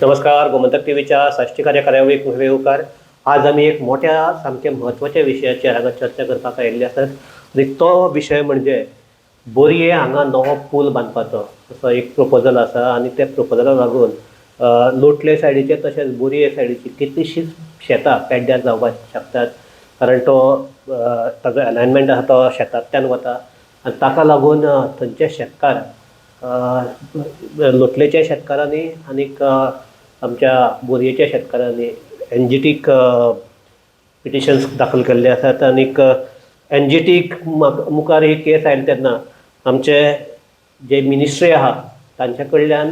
नमस्कार, गोमंतक टीव्हीच्या साश्टी कार्य कार्यावळीक येवकार. आज आमी एक मोठ्या सामक्या म्हत्वाच्या विशयाचेर हांगा चर्चा करपाक आयिल्ले आसात आनी तो विशय म्हणजे बोरये हांगा नवो पूल बांदपाचो असो एक प्रपोजल आसा आनी त्या प्रपोजलाक लागून लोटले सायडीचे तशेंच बोरये सायडीची कितलीशींच शेतां पेड्ड्यार जावपाक शकतात, कारण तो ताजो एलायनमेंट आसा तो शेतांतल्यान वता आनी ताका लागून थंयचे शेतकार, लोटलेच्या शेतकारांनी आनीक आमच्या बोरयेच्या शेतकारांनी एनजीटीक पिटिशन्स दाखल केल्ले आसात. आनीक एनजीटीक मुखार ही केस आयली तेन्ना आमचे जे मिनिस्ट्री आहा तांच्या कडल्यान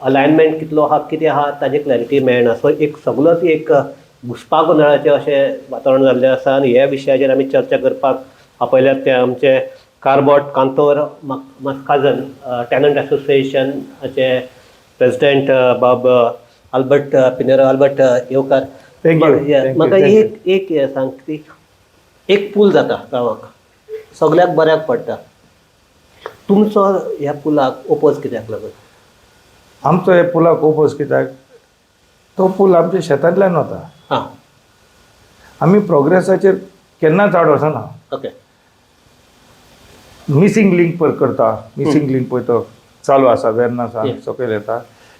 अलायनमेंट कितलो आहा, कितें आहा, ताजी क्लॅरिटी मेळना. सो एक सगलोच एक घुसपा गोंदळाचें अशें वातावरण जाल्लें आसा आनी ह्या विशयाचेर आमी चर्चा करपाक आपयल्यात ते आमचे कार्बोट कांतोर मास्काजन टॅनंट असोसिएशनाचे प्रेसिडेंट बाब अल्बर्ट पिनेरो. अल्बर्ट, येवकार. Thank you. Thank you. म्हाका Thank you. एक एक हें सांग की एक पूल जाता गांवाक सगल्याक बऱ्याक पडटा, तुमचो ह्या पुलाक ओपोज कित्याक लागून? आमचो हे पुलाक ओपोज कित्याक, तो पूल आमच्या शेतांतल्यान वता. आमी प्रोग्रेसाचेर केन्नाच आड वचना. मिसींग लिंक पळय करता, मिसींग लिंक पळय तो चालू आसा वेर्ना सावन सकयल येता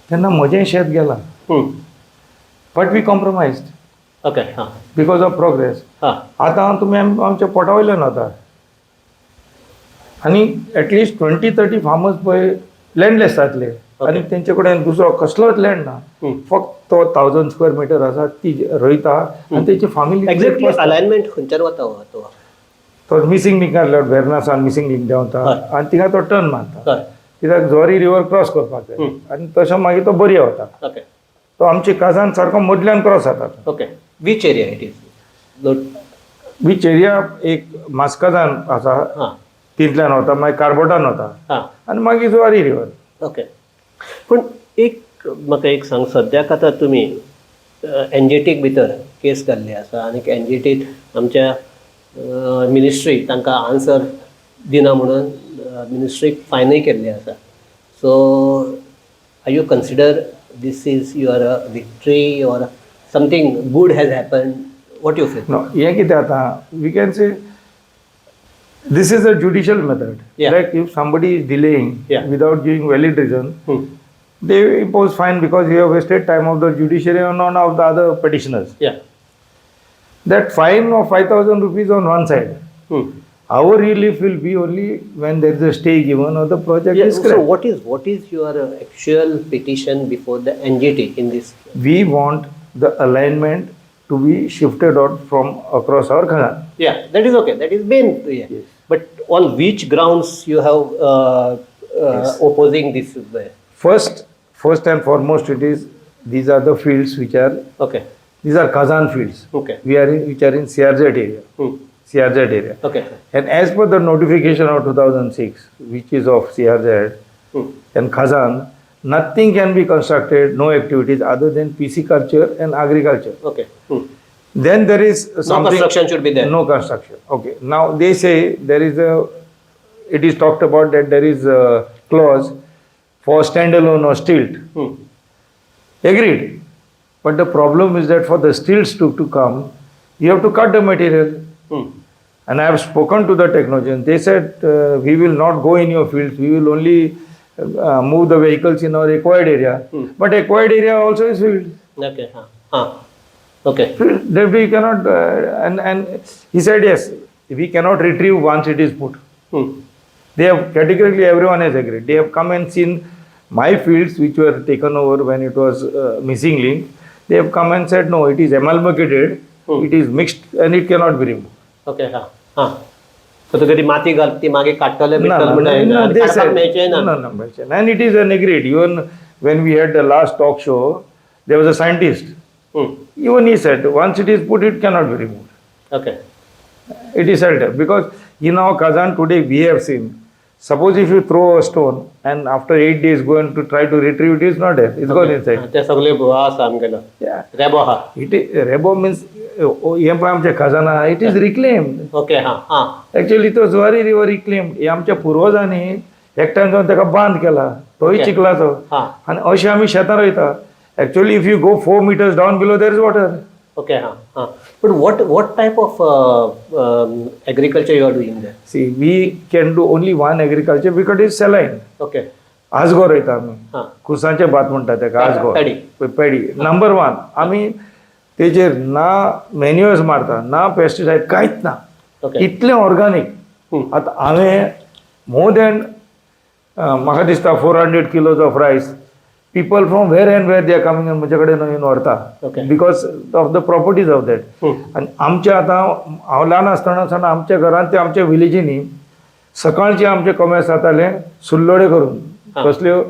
तेन्ना म्हजें शेत गेलां, बट we compromise okay हां because of progress. आतां तुमी आमच्या पोटा वयल्यान वता आनी एटलिस्ट 20-30 फार्मर्स पळय लँडलेस जातले आनी तेंचे कडेन दुसरो कसलोच लँड ना. फक्त तो 1000 स्क्वेअर मिटर आसा, ती रोयता आनी तेची फामिली. एक्झॅक्टली अलायनमेंट खंयच्यान वता हो तो? तो मिसींग लिंकार वेर्ना सावन मिसींग लिंक देंवता आनी थिंगा तो टर्न मारता, कित्याक जुवारी रिवर क्रॉस करपाक जाय आनी तशें मागीर तो बोरये वता. तो आमचे काजान सारको मदल्यान क्रॉस जाता. Okay, which area it is? Which area? एक मास्काजान आसा, तितल्यान वता, मागीर कार्बोटान वता आनी मागीर जुवारी रिवर. ओके, पूण एक म्हाका एक सांग, सद्याक आतां तुमी एनजीटीक भितर केस घाल्ली आसा आनी एनजीटीक आमच्या मिनिस्ट्री तांकां आन्सर दिना म्हणून मिनिस्ट्रीक फायनूय केल्ली आसा. So are you consider this is your victory or something good has happen? What you feel? No, हें कितें आतां, we can say this is a judicial method. Like if somebody is delaying without giving valid reason, they impose fine because you have wasted time of the judiciary and none of the other petitioners. That fine of 5,000 rupees on one side. Our relief will be only when there is a stay given or the project is So scrapped. what is your actual petition before the NGT in this? We want the alignment to be shifted out from across our khazan. Yeah, that is okay. That is main. Yeah. Yes. But on which grounds you have opposing this? First and foremost, it is these are the fields which are these are khazan fields. We are in which are in CRZ area. CRZ area. And as per the notification of 2006, which is of CRZ and Khazan, nothing can be constructed, no activities other than pisciculture and agriculture. Then there is No something. Construction should be there. No construction. Okay. Now they say there is a, it is talked about that there is a clause for standalone or stilt. Agreed. But the problem is that for the stilts to come, you have to cut the material. And I have spoken to the technicians. They said, "We will not go in your fields. We will only move the vehicles in our acquired area." But acquired area also is field. Okay. Huh. Huh. Okay. Field, then we cannot, and he said, "Yes, we cannot retrieve once it is put." They have categorically, everyone has agreed. They have come and seen my fields which were taken over when it was missing link. They have come and said, "No, it is amalgamated, it is mixed and it cannot be removed." Okay. हा हा, so तुका ती माती घाल, ती मागीर काडटले No, बिडटले no, म्हणटा no, they काडपाक said, मेळचें ना. No, मेळचें ना. And it is an agreed. Even when we had the last talk show, there was a scientist. Even he said, once it is put, it cannot be removed. It is held because in our Khazan today we have seen. Suppose if you throw a stone and after 8 days go and to try to retrieve it, is not there. It's gone inside. ते सगळे आसा आमगेलो रेबो आहा. It is Rebo means हें पळय आमचें खजाना, it is reclaimed. Okay हा हा ऍक्च्युली तो जुवारी रिवर रिक्लेम्ड. हे आमच्या पुर्वजांनी एकठांय जावन ताका बांद केला, तोय चिखलाचो. आनी अशें आमी शेतां रोयता. Actually, if you go 4 meters down below, there is water. Okay हां हां, but what type of agriculture you are doing there? See, we can do only one agriculture because it's saline. Okay. आजगो रोयता आमी. हां. कुसांचें भात म्हणटा तेका, आजगो. पेडी. पेडी number one. आमी तेजेर ना मेन्युअर्स मारता, ना पेस्टिसायड, कांयच ना. ओके. इतलें ऑर्गॅनीक. आतां हांवें मोर दॅन, म्हाका दिसता, 400 kilos of rice. People from where and where they are coming, म्हजे कडेन येवन व्हरता because of the properties of that. आनी आमच्या आतां, हांव ल्हान आसतना सावन आमच्या घरांत ते आमच्या विलेजींनी सकाळचे आमचे कमेस जाताले सुल्लोडे करून. कसल्यो?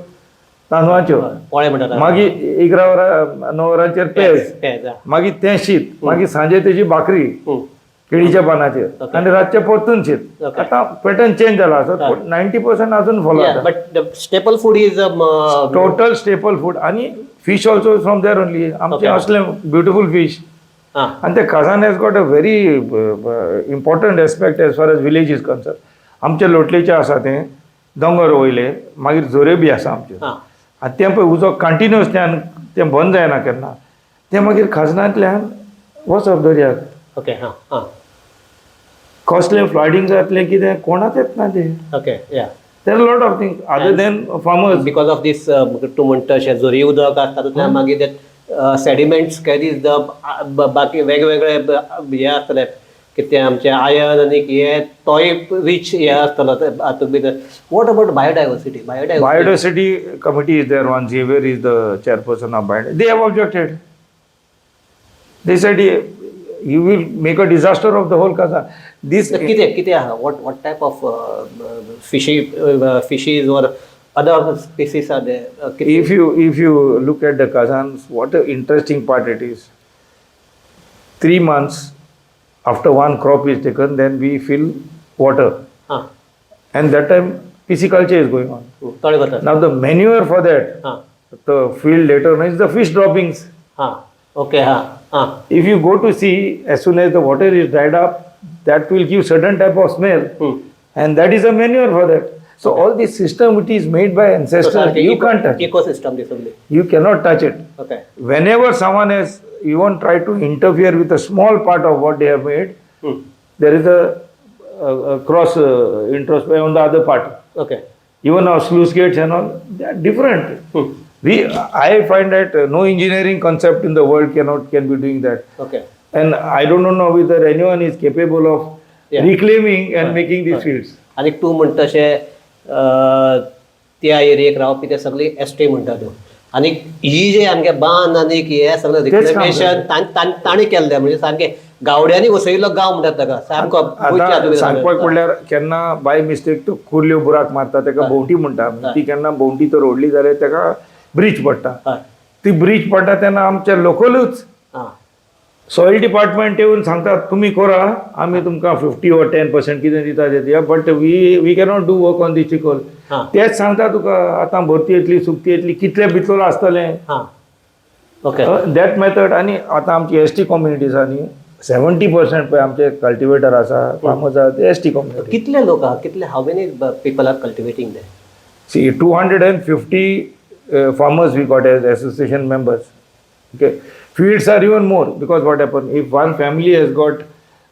तांदळाच्यो. पोळे म्हणटात. मागीर 11 वरां 9 वरांचेर पेज. पेज. मागीर तें शीत, मागीर सांजे तेजी भाकरी केळीच्या पानाचेर आनी रातचें परतून शीत. आतां पॅटर्न चेंज जाला आसत, 90% अजून फॉलो जाता. But the staple food is total staple food आणि fish also from there only. आमचे असले ब्युटिफूल फिश. हां. आणि ते Kazan has got a very important aspect as far as village is concern. आमचे लोटलेचे आसा तें दोंगर वयले, मागीर झोरे बी आसा आमचे. हां. आनी तें पळय उजो कंटिन्युअसल्यान तें बंद जायना केन्ना. तें मागीर खाजनांतल्यान वचप दर्याक. ओके हां हां. कसलें फ्लडिंग जातलें, कितें कोणाक येत ना तें. Okay yeah. There lot of things other than farmers. Because of दीस, तूं म्हणटा अशें झरी उदक आसता, तातूंतल्यान मागीर ते सेडिमेंट्स कॅरीज the बाकी वेगवेगळे हे आसतले, कितें आमचे आयर्न आनी हे, तोय रीच हे आसतलो हातूंत भितर. What about biodiversity, biodiversity? Biodiversity committee is there. One Xavier is the chairperson of biodiversity. They have objected. They said, you will make a disaster of the whole Kazan. This कितें कितें आहा? What type of fishes or other species are there? If you look at the Kazans, what an interesting part it is. 3 months after one crop is taken, then we fill water, हां. And that time pisciculture is going on. तळे करतात. Now the manure for that, हां. The field later on, is the fish droppings. हां, okay, हां हां. If you go to see, as soon as the water is dried up, that will give certain type of smell, and that is a manure for that. So all this system, it is made by ancestors. You can't touch it. Ecosystem दिसली. You cannot touch it. Okay. Whenever someone has even tried to interfere with a small part of what they have made, there is a cross interest on the other part. Okay. Even our sluice gates and all, they are different. I find that no engineering concept in the world cannot can be doing that. Okay. And I don't know whether anyone is capable of reclaiming and making these fields. आनी तूं म्हणटा तशें त्या एरियेक रावपी ते सगळे S T म्हणटा तूं, आनी ही जे आमगे बांद आनी हे सगळें तेच काम. रिक्लेमेशन तांणी केल्लें, म्हणजे सामकें गावड्यांनी वसयिल्लो गांव म्हणटात ताका सामको गोंयच्या आतां हातूंत. सांगपाक म्हणल्यार, केन्ना बाय मिस्टेक तो कुर्ल्यो बुराक मारता, ताका भोंवटी म्हणटा आमी. ती केन्ना भोंवटी तर ओडली जाल्यार ताका ब्रीच पडटा. ती ब्रीच पडटा तेन्ना आमचे लोकलूच आं. सॉयल डिपार्टमेंट येवन सांगतात, तुमी करा, आमी तुमकां 50 ऑर 10% कितें दिता ते दिया, but we cannot do work on the चिकोल. हां. तेच सांगता तुका, आतां भरती येतली, सुकती येतली, कितले भितर आसतलें. हां ओके. That method. आनी आतां आमची एस टी कम्युनिटी आसा न्ही, 70% पळय आमचे कल्टिवेटर आसा, फार्मर्स आसा, ते एस टी कम्युनिटी. कितले लोक आहा, कितले, how many people are cultivating there? See, 250 farmers we got as association members. Okay, fields are even more because what happened, if one family has got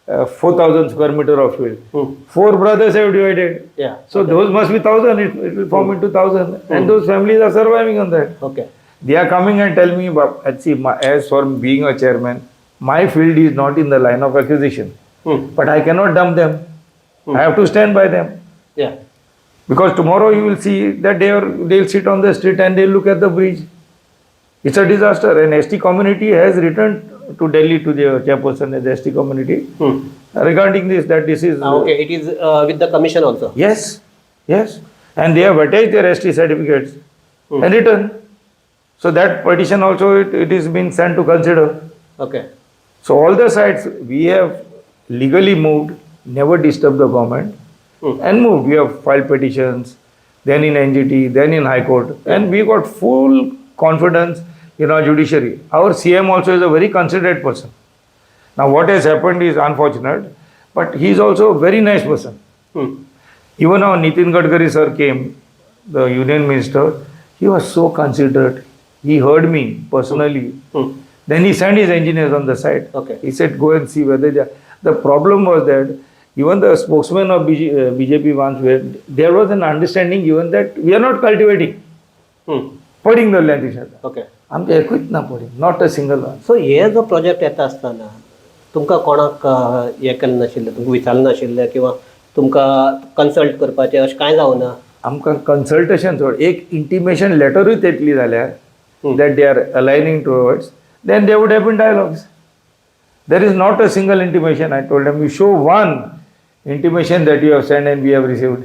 4,000 square meter of field, four brothers have divided. So those must be 1,000, it will form into 1,000, and those families are surviving on that. Okay. They are coming and tell me, "But, see, as for being a chairman, my field is not in the line of acquisition, but I cannot dump them. I have to stand by them. Because tomorrow you will see that they'll sit on the street and they'll look at the bridge. It's a disaster." And ST community has written to Delhi, to the chairperson of the ST community, regarding this, that this is Okay, it is with the commission also. Yes. And they have attached their ST certificates and written. So that petition also, it is being sent to consider. Okay. So all the sites we have legally moved, never disturbed the government, and moved. We have filed petitions, then in NGT, then in High Court, and we got full confidence in our judiciary. Our CM also is a very considerate person. Now what has happened is unfortunate, but he is also a very nice person. Even our Nitin Gadkari sir came, the union minister, he was so considerate. He heard me personally. Then he sent his engineers on the site. He said, go and see whether they are. The problem was that even the spokesman of BJP once, were, there was an understanding given that we are not cultivating. पडींग दवरल्या ती शेतां. आमचे एकूच ना पडींग, not a single one. So हे जो project येता आसतना तुमकां कोणाक हें केलें नाशिल्लें, तुमकां विचारलें नाशिल्लें किंवा तुमकां कन्सल्ट करपाचें अशें कांय जावना? आमकां कन्सल्टेशन सोड, एक इंटिमेशन लेटरूय येतली जाल्यार that they are aligning towards, then there would have been dialogues. There is not a single intimation. I told them, you show one intimation that you have sent and we have received.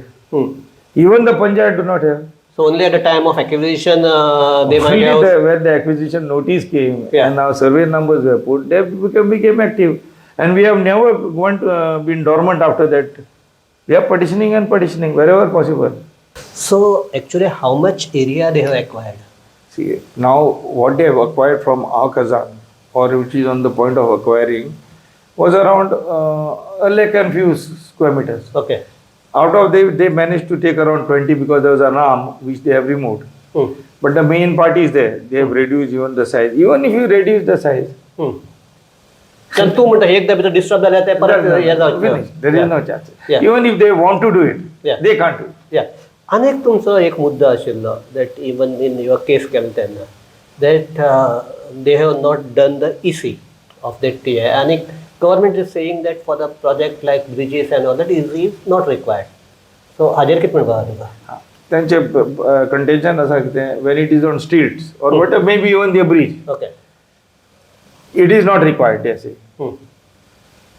Even the panchayat do not have. So only at the time of acquisition they Only when the acquisition notice came and our survey numbers were put, they became active. And we have never been dormant after that. We are petitioning and petitioning wherever possible. So actually how much area they have acquired? See, now what they have acquired from our Khazan, or which is on the point of acquiring, was around a lakh and few square meters. Out of they managed to take around 20 because there was an arm which they have removed. But the main part is there. They have reduced even the size. Even if you reduce the size, तर तूं म्हणटा एकदा भितर disturb जाल्यार ते परत हें जावचें. Finish. There is no chance. Yeah. Even if they want to do it, they can't do it. या, आनी एक तुमचो एक मुद्दो आशिल्लो that even in your case केलो तेन्ना that they have not done the EC of that T आनी government is saying that for the project like bridges and all that is is not required. So हाजेर कितें म्हणपा तुका? त्यांचे contention आसा कितें, when it is on streets or what may be even the bridge, it is not required, they say.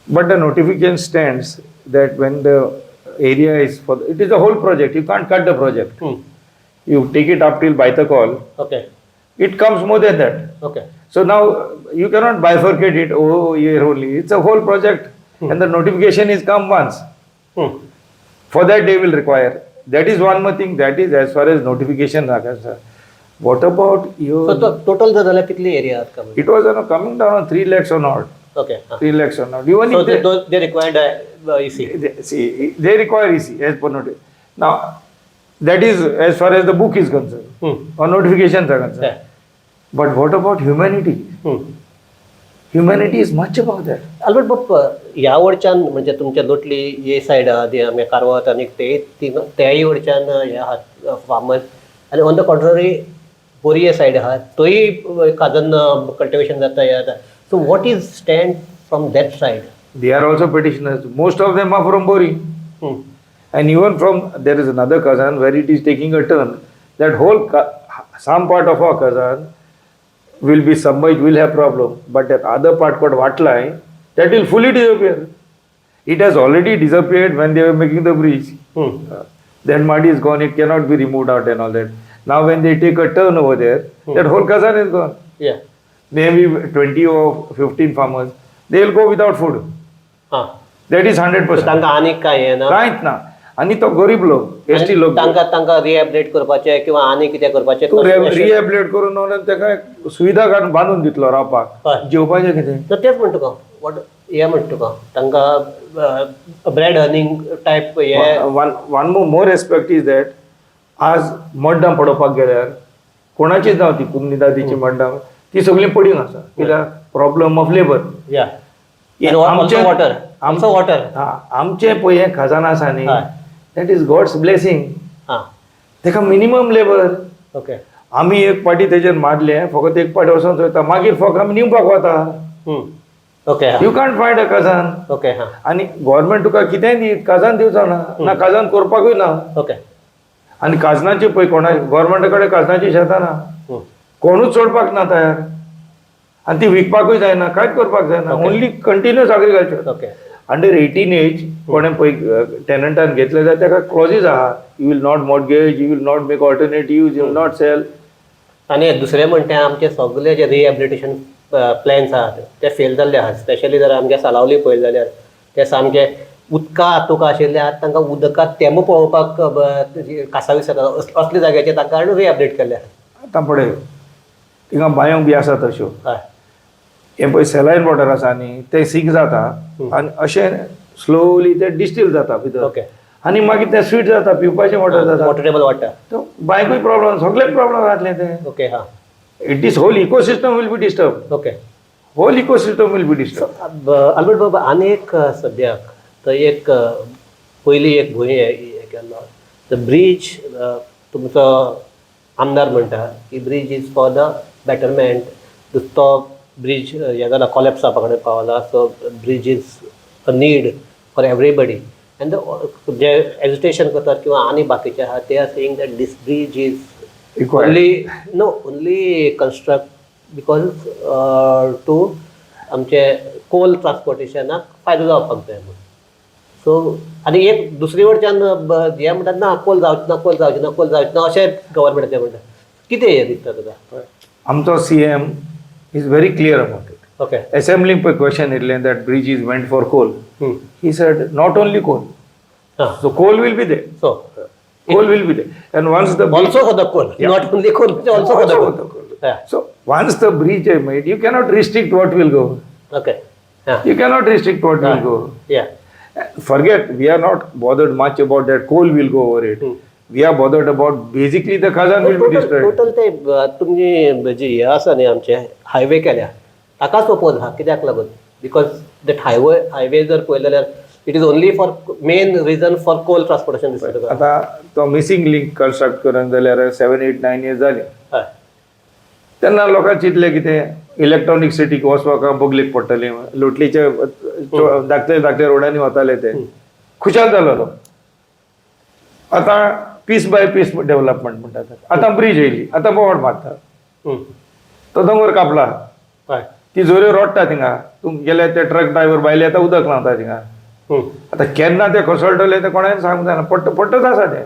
But the notification stands that when the area is for, it is a whole project, you can't cut the project. You take it up till Baithakol, it comes more than that. So now you cannot bifurcate it, oh, here only. It's a whole project and the notification is come once. For that they will require. That is one more thing, that is as far as notification are concerned. What about your... So total जर जाल्यार कितली area आसा? It was coming down on 3 lakhs or not. 3 lakhs or not. Even so if they, they required EC. They, see, they require EC as per notice. Now, that is as far as the book is concerned, or notifications are concerned. But what about humanity? Humanity is much above that. Albert बाब, ह्या वडच्यान म्हणजे तुमच्या लोटली हे side आहा ती आमगे कारवार आनी ते तेय वडच्यान हे आहात फार्मर्स आनी on the contrary Borim side आहा थंय खाजन कल्टिवेशन जाता हें जाता. So what is stand from that side? They are also petitioners. Most of them are from Bori. And even from, there is another Khazan where it is taking a turn. That whole, some part of our Khazan will be submerged, will have problem. But that other part called Vatlai, that will fully disappear. It has already disappeared when they were making the bridge. That mud is gone, it cannot be removed out and all that. Now when they take a turn over there, that whole Khazan is gone. Maybe 20 or 15 farmers, they will go without food. That is 100%. तांकां आनीक कांय हें ना? कांयच ना. आनी तो गरीब लोक, एस टी लोक, तांकां तांकां रिहॅबिलिटेट करपाचें किंवा आनी कितें करपाचें? तूं रिहॅबिलिटेट करून ताका सुविधा काडून बांदून दितलो रावपाक, जेवपाचें कितें? तेच म्हणटा तुका, वॉट हें म्हणटा तुका, तांकां ब्रेड अर्निंग टायप हे. One more aspect is that आज मड्डां पडोवपाक गेल्यार कोणाचीच जावं ती कुमनिदादीची मड्डां ती सगळीं पडींग आसा, कित्याक प्रॉब्लम ऑफ लेबर. वॉटर, आमचो वॉटर. आमचें पळय हें खजाना आसा न्ही, that is God's blessing. ताका मिनिमम लेबर. आमी एक पाटी तेजेर मारले, फकत एक पाटी वचोन चोयता, मागीर फकत आमी निवपाक वता. You can't find a khazan. आनी गव्हर्मेंट तुका कितेंय दी, खाजन दिवचो ना, ना खाजन करपाकूय ना. आनी खाजनाची पळय कोणा गव्हर्मेंटा कडेन खाजनाची शेतां ना, कोणूच सोडपाक ना तयार, आनी ती विकपाकूय जायना, कांयच करपाक जायना. Only continuous agriculture. Under 18 age कोणें पळय टेनंटान घेतले जाल्यार ताका क्लॉजीस आहा, you will not mortgage, you will not make alternate use, you will not sell. आनी दुसरें म्हणटा आमचे सगळे जे रिहॅबिलिटेशन प्लॅन्स आहात ते फेल जाल्ले आहात. स्पेशली जर आमगे सालावली पळयलें जाल्यार ते सामके उदका हातूंक आशिल्ले आहात, तांकां उदकांत तेमो पळोवपाक कासावीस जाता असल्या जाग्याचेर तांकां हाडून रिहॅबिलिटेट केल्ले आहा. आतां पळय थिंगा बांयो बी आसा तश्यो, हें पळय सेलायन वॉटर आसा न्ही, तें सीक जाता आनी अशें स्लोली तें डिस्टील जाता भितर, आनी मागीर तें स्वीट जाता, पिवपाचें वॉटर जाता, वॉटर टेबल वाडटा. बांयकूय प्रॉब्लम, सगळें प्रॉब्लम जातलें तें. ओके हा. It this whole ecosystem will be disturb. Okay. Whole ecosystem will be disturb. Albert बाबा, आनी एक सद्याक थंय एक पयलीं एक भूंय हें केल्लो the bridge, तुमचो आमदार म्हणटा की bridge is for the betterment. तो ब्रीज हें जाला, कॉलेप्स जावपा कडेन पावला, so bridge is a need for everybody. And the J agitation करतात किंवा आनी बाकीचे आहा, they are saying that this bridge is Required. Only, no, only construct because to आमचे कोल ट्रान्सपोर्टेशनाक फायदो जावपाक जाय म्हणून. सो आनी एक दुसरे वटच्यान हे म्हणटात, ना कोल जावचें ना, कोल जावचें ना, कोल जावचें ना, अशें गव्हर्मेंटाचें म्हणटा. कितें हें दिसता तुका? आमचो CM is very clear about it. Assembly पळय क्वेश्चन येयल्लें that bridge is meant for coal. He said not only coal. हां. So coal will be there. So Coal will be there. And once the also for the coal, not only coal, also for the Also for the coal. Coal. So once the bridge is made, you cannot restrict what will go. Okay हां. You cannot restrict what will go. Yeah. Forget, we are not bothered much about that coal will go over it. We are bothered about basically the khazan will be total destroyed. Total ते तुमची जी हे आसा न्ही, आमचे highway केल्या ताकाच oppose आहा. कित्याक लागून? Because that highway जर पळयलें जाल्यार it is only for main reason for coal transportation दिसता तुका. आता तो मिसिंग लिंक कन्स्ट्रक्ट करून जाल्यार 7, 8, 9 years जाले. तेन्ना लोकांक चिंतलें कितें, इलेक्ट्रॉनीक सिटीक वचपाक बगलेक पडटलें, लोटलीचे धाकटे धाकटे रोडांनी वताले ते, खुशाल जालो लोक. आतां पीस बाय पीस डेव्हलपमेंट म्हणटा. आतां ब्रीज येयली, आतां बोवाळ मारता. तो दोंगर कापला. ती झोऱ्यो रोडटा थिंगा. तूं गेले ते ट्रक ड्रायव्हर भायले आतां उदक लावता थिंगा. आतां केन्ना ते कोसळटले ते कोणाक सांगूंक जायना. पडट पडटच आसा ते.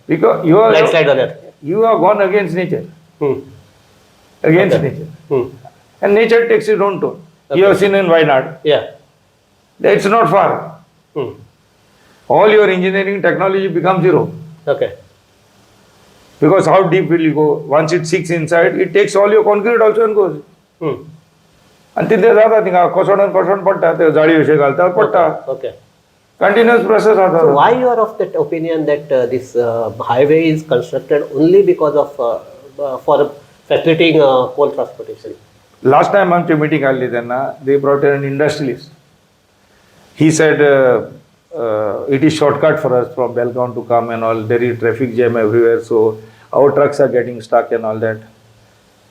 Because you are landslide जाल्यात. You are gone against nature, against nature. And nature takes its own toll. You have seen in Wayanad. It's not far. All your engineering technology becomes zero. Because how deep will you go? Once it sinks inside, it takes all your concrete also and goes. आनी तितलें जाता थिंगा, कोसळून कोसळून पडटा, ते जाळी अशें घालता, पडटा. कंटिन्युअस प्रोसेस जाता. So why you are of that opinion that this highway is constructed only because of for facilitating coal transportation? Last time आमची मिटींग आहली तेन्ना they brought an industrialist. He said it is shortcut for us from Belgaum to come and all. There is traffic jam everywhere, so our trucks are getting stuck and all that.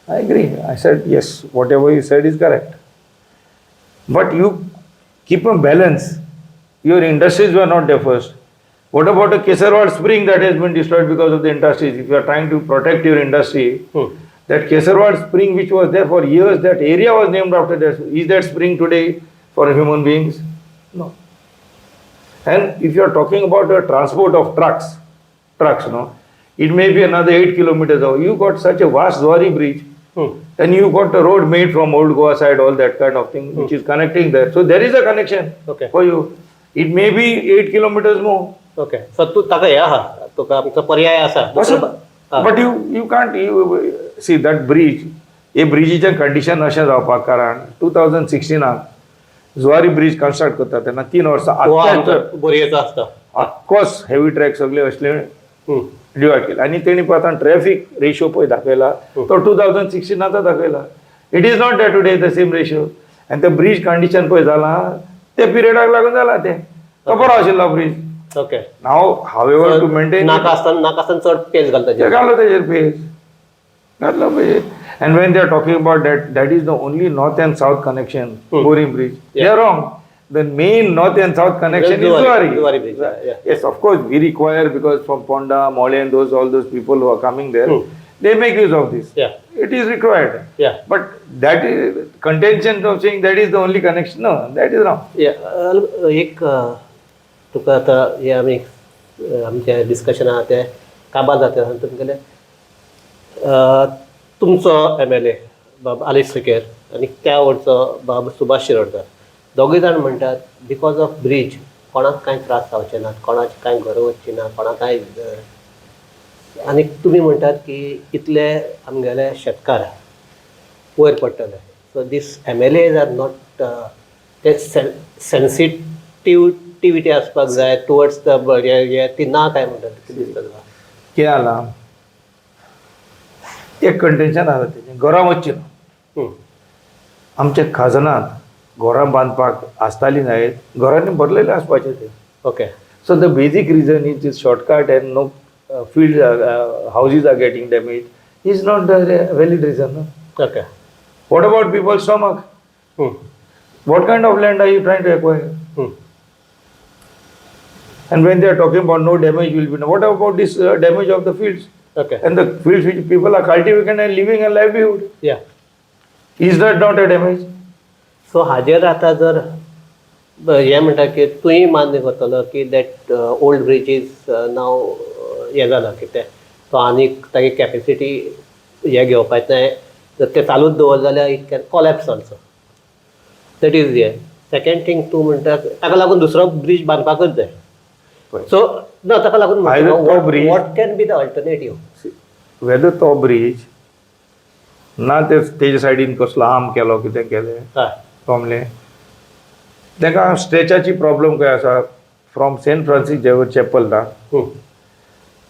I agree. I said, yes, whatever you said is correct. But you keep a balance. Your industries were not there first. What about the Kesarwad spring that has been destroyed because of the industries? If you are trying to protect your industry, that Kesarwad spring which was there for years, that area was named after that. Is that spring today for human beings? No. And if you are talking about the transport of trucks, no, it may be another 8 kilometers away. You got such a vast Zuari Bridge, and you got a road made from Old Goa side, all that kind of thing, which is connecting there. So there is a connection for you. It may be 8 kilometers more. Okay, so तूं ताका हें आहा, तुका आमचो पर्याय आसा. असो. But you can't, you see that bridge, हे ब्रिजीचें कंडिशन अशें जावपाक कारण 2016नाक जुवारी ब्रीज कन्स्ट्रक्ट करता तेन्ना 3 वर्सां हो, आख्खे बोरयेचो आसता. आख्खोच हेवी ट्रॅक सगळे असले डिवायड केले आनी तेणी पळय आतां ट्रॅफीक रेशो पळय दाखयला, तो 2016नाचो दाखयला. It is not that today the same ratio. आनी ते ब्रीज कंडिशन पळय जालां, ते पिरियडाक लागून जालां तें. तो बरो आशिल्लो bridge. Now, however, to maintain नाका आसतना, नाका आसतना चड पेज घालता. ते घालो तेजेर पेज घातलो पेज. And when they are talking about that that is the only north and south connection, Borim Bridge, they are wrong. The main north and south connection is Zuari, Zuari. Zuari Bridge, yeah. Yes, of course, we require because from Ponda, Mollem, and those all those people who are coming there, they make use of this. It is required. But that is contention of saying that is the only connection. No, that is wrong. Yeah, एक तुका आतां हे आमी आमचें discussion आहा तें काबार जाता तुमगेलें, तुमचो एमएलए बाब आलेश सिकेर आनी त्या वटचो बाब सुभाष शिरोडकर, दोगूय जाण म्हणटात because of bridge कोणाक कांय त्रास जावचे नात, कोणाची कांय घरां वचची ना, कोणाक कांय. आनी तुमी म्हणटात की इतले आमगेले शेतकार वयर पडटले. So these MLAs are not ते सेन्सिटिविटी आसपाक जाय टुवर्ड्स the हे, ती ना काय म्हणटात, कितें दिसता तुका? कितें जालां, एक कंटेन्शन आसा तेजें, घरां वचची ना. आमच्या खाजनांत घरां बांदपाक आसतालीं जायत, घरांनी भरलेलें आसपाचें तें. So the basic reason is this shortcut and no fields are, houses are getting damaged is not the valid reason. No? What about people's stomach? What kind of land are you trying to acquire? And when they are talking about no damage will be, what about this damage of the fields? And the fields which people are cultivating and living a livelihood. Is that not a damage? So हाजेर आतां जर हें म्हणटा की तूंय मान्य करतलो की that old bridge is now हें जाला, कितें तो आनीक तागे कॅपेसिटी हें घेवपाक जाय. जर तें चालूच दवरलें जाल्यार it can collapse also. That is हें. सेकंड थिंग, तूं म्हणटा ताका लागून दुसरो ब्रीज बांदपाकच जाय. सो ना, ताका लागून Either तो bridge- What can be the alternative? Whether तो ब्रीज ना ते तेजे सायडीन कसलो आर्म केलो, कितें केलें, कळ्ळें, ताका स्ट्रेचाची प्रॉब्लम खंय आसा, from Saint Francis Xavier Chapel ना,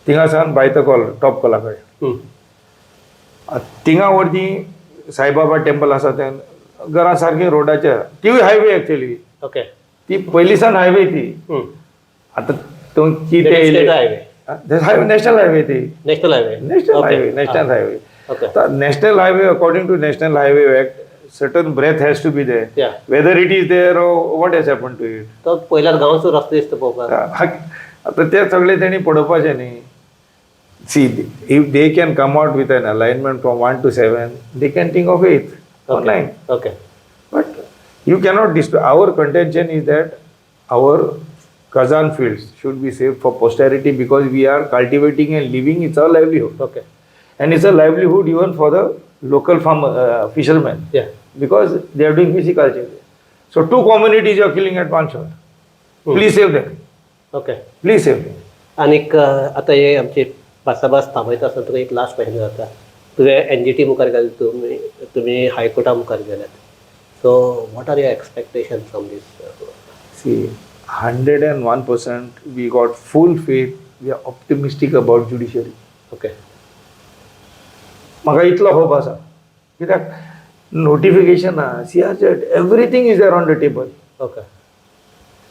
थिंगा सावन बायतकॉल टॉप कॉला कडेन, थिंगा वरती साईबाबा टेम्पल आसा, तें घरां सारकीं रोडाचेर, तिवूय हायवे एक्चुअली. ती पयलीं सावन हायवे ती. आतां तो कितें state highway? Highway, national highway ती. National highway. National highway, national highway. National highway, according to National Highway Act, certain breadth has to be there. Whether it is there or what has happened to it. तो पयल्यार गांवचो रस्तो दिसता पळोवपाक. आतां ते सगळे तेणी पळोवपाचें न्ही. See, if they can come out with an alignment from 1 to 7, they can think of 8 or 9. But you cannot display. Our contention is that our Khazan fields should be saved for posterity because we are cultivating and living, it's our livelihood. And it's a livelihood even for the local farmer, fishermen because they are doing pisciculture. So two communities you are killing at one shot. Please save them. Please save them. आनीक आतां हे आमची भासाभास थांबयता आसतना तुका एक last question जाता. तुवें एनजीटी मुखार गेले, तुमी हायकोर्टा मुखार गेल्यात. So what are your expectation from this? See, 101% we got full faith. We are optimistic about judiciary. म्हाका इतलो होप आसा, कित्याक नोटिफिकेशन आहा, CRZ, everything is there on the table.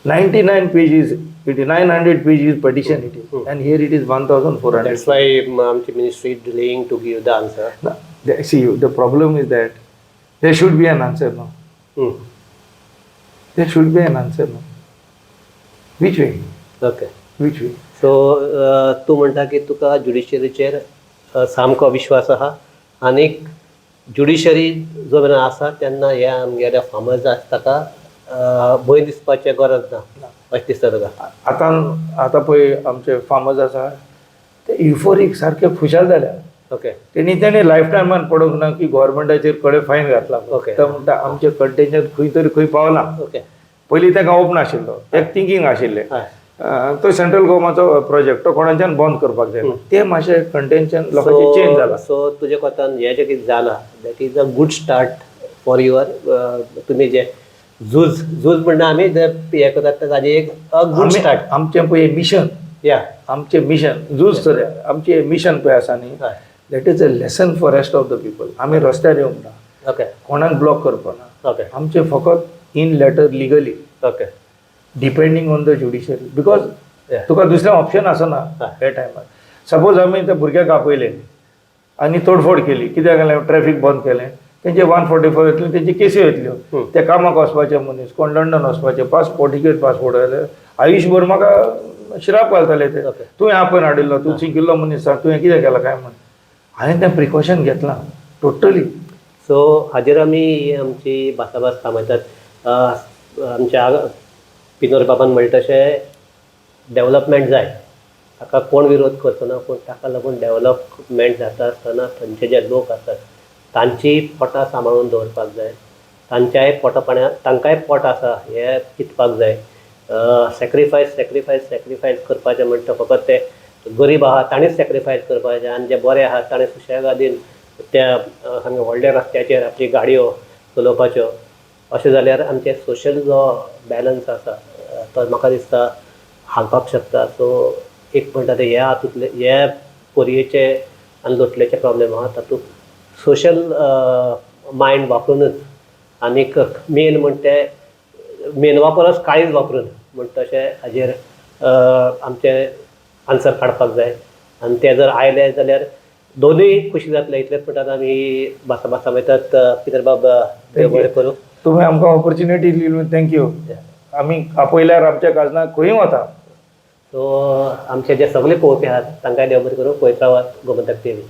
99 pages it, 900 pages petition it is, and here it is 1400. That's why आमची ministry delaying to give the answer. See, the problem is that there should be an answer now. There should be an answer now. Which way? Which way? So तूं म्हणटा की तुका ज्युडिशरीचेर सामको विश्वास आहा आनीक judiciary जो मेरेन आसा तेन्ना हे आमगेले फार्मर्स आसा ताका भंय दिसपाचें गरज ना अशें दिसता तुका? आतां आतां पळय, आमचे फार्मर्स आसा ते युफोरीक, सारके खुशाल जाल्या. तेणी लायफ टायमान पडूंक ना की गव्हर्मेंटाचेर कडेन फायन घातला. तो म्हणटा आमचें कंटेन्शन खंय तरी खंय पावलां. पयलीं तांकां होप नाशिल्लो, एक थिंकींग आशिल्लें, तो सेंट्रल गोवमाचो प्रोजेक्ट, तो कोणाच्यान बंद करपाक जायना. ते मातशें कंटेन्शन लोकांचें चेंज जालां. सो तुजे कोतान हें जें कितें जालां, that is a good start for your तुमी जे झूज, झूज म्हणटा आमी जे हें करतात ताजी एक अ गुड स्टार्ट. आमचें पळय मिशन, आमचें मिशन झूज तर आमचें मिशन पळय आसा न्ही, that is a lesson for rest of the people. आमी रस्त्यार येवंक ना, कोणाक ब्लॉक करपाक ना. आमचें फकत in letter legally, depending on the judiciary, because तुका दुसरें ऑप्शन आसना. ह्या टायमार सपोज आमी त्या भुरग्याक आपयले आनी तोडफोड केली, कित्याक केलें, ट्रॅफीक बंद केलें, तेंचे 144 येतले, तेंची केसी येतल्यो. ते कामाक वचपाचे मनीस, कोण लंडन वचपाचे, पासपोर्ट, टिकेट, पासपोर्ट जाल्यार आयुश्यभर म्हाका शिराप घालताले ते. तुवें आपोवन हाडिल्लो, तूं शिकिल्लो मनीस आसा, तुवें कितें केलां काय म्हण. हांवें तें प्रिकॉशन घेतलां टोटली. सो हाजेर आमी ही आमची भासाभास थांबयतात. आमच्या पिनोर बाबान म्हणलें तशें डेवलपमेंट जाय, ताका कोण विरोध करचो ना, पूण ताका लागून डेवलपमेंट जाता आसतना थंयचे जे लोक आसात तांची पोटां सांबाळून दवरपाक जाय. तांच्याय पोटा पाण्या, तांकांय पोट आसा हें चिंतपाक जाय. सॅक्रिफायस, सॅक्रिफायस, सॅक्रिफायस करपाचें म्हणटा फकत ते गरीब आहा ताणीच सॅक्रिफायस करपाचें आनी जे बरे आहात ताणें सुशेगादीन त्या सामके व्हडल्या रस्त्याचेर आपली गाडयो चलोवपाच्यो, अशें जाल्यार आमचें सोशल जो बॅलन्स आसा तो म्हाका दिसता हालपाक शकता. सो एक म्हणटा ते ह्या हातूंतले ह्या पोरयेचे आनी लोटलेचे प्रॉब्लेम आहा तातूंत सोशल मायंड वापरूनच आनीक मेन म्हण ते मेनवा परस काळीज वापरून म्हण तशें हाजेर आमचे आन्सर काडपाक जाय आनी ते जर आयले जाल्यार दोनूय खुशी जातले. इतलेंच म्हणटात आमी भासाभास वयतात. पितरबाब, देव बरें करूं. तुमी आमकां ऑपॉर्च्युनिटी दिली, thank you. आमी आपयल्यार आमच्या काजनाक खंयूय वता. सो आमचे जे सगळे पळोवपी आहात तांकांय देव बरें करूं. पळयत रावात गोमंतक टीवी.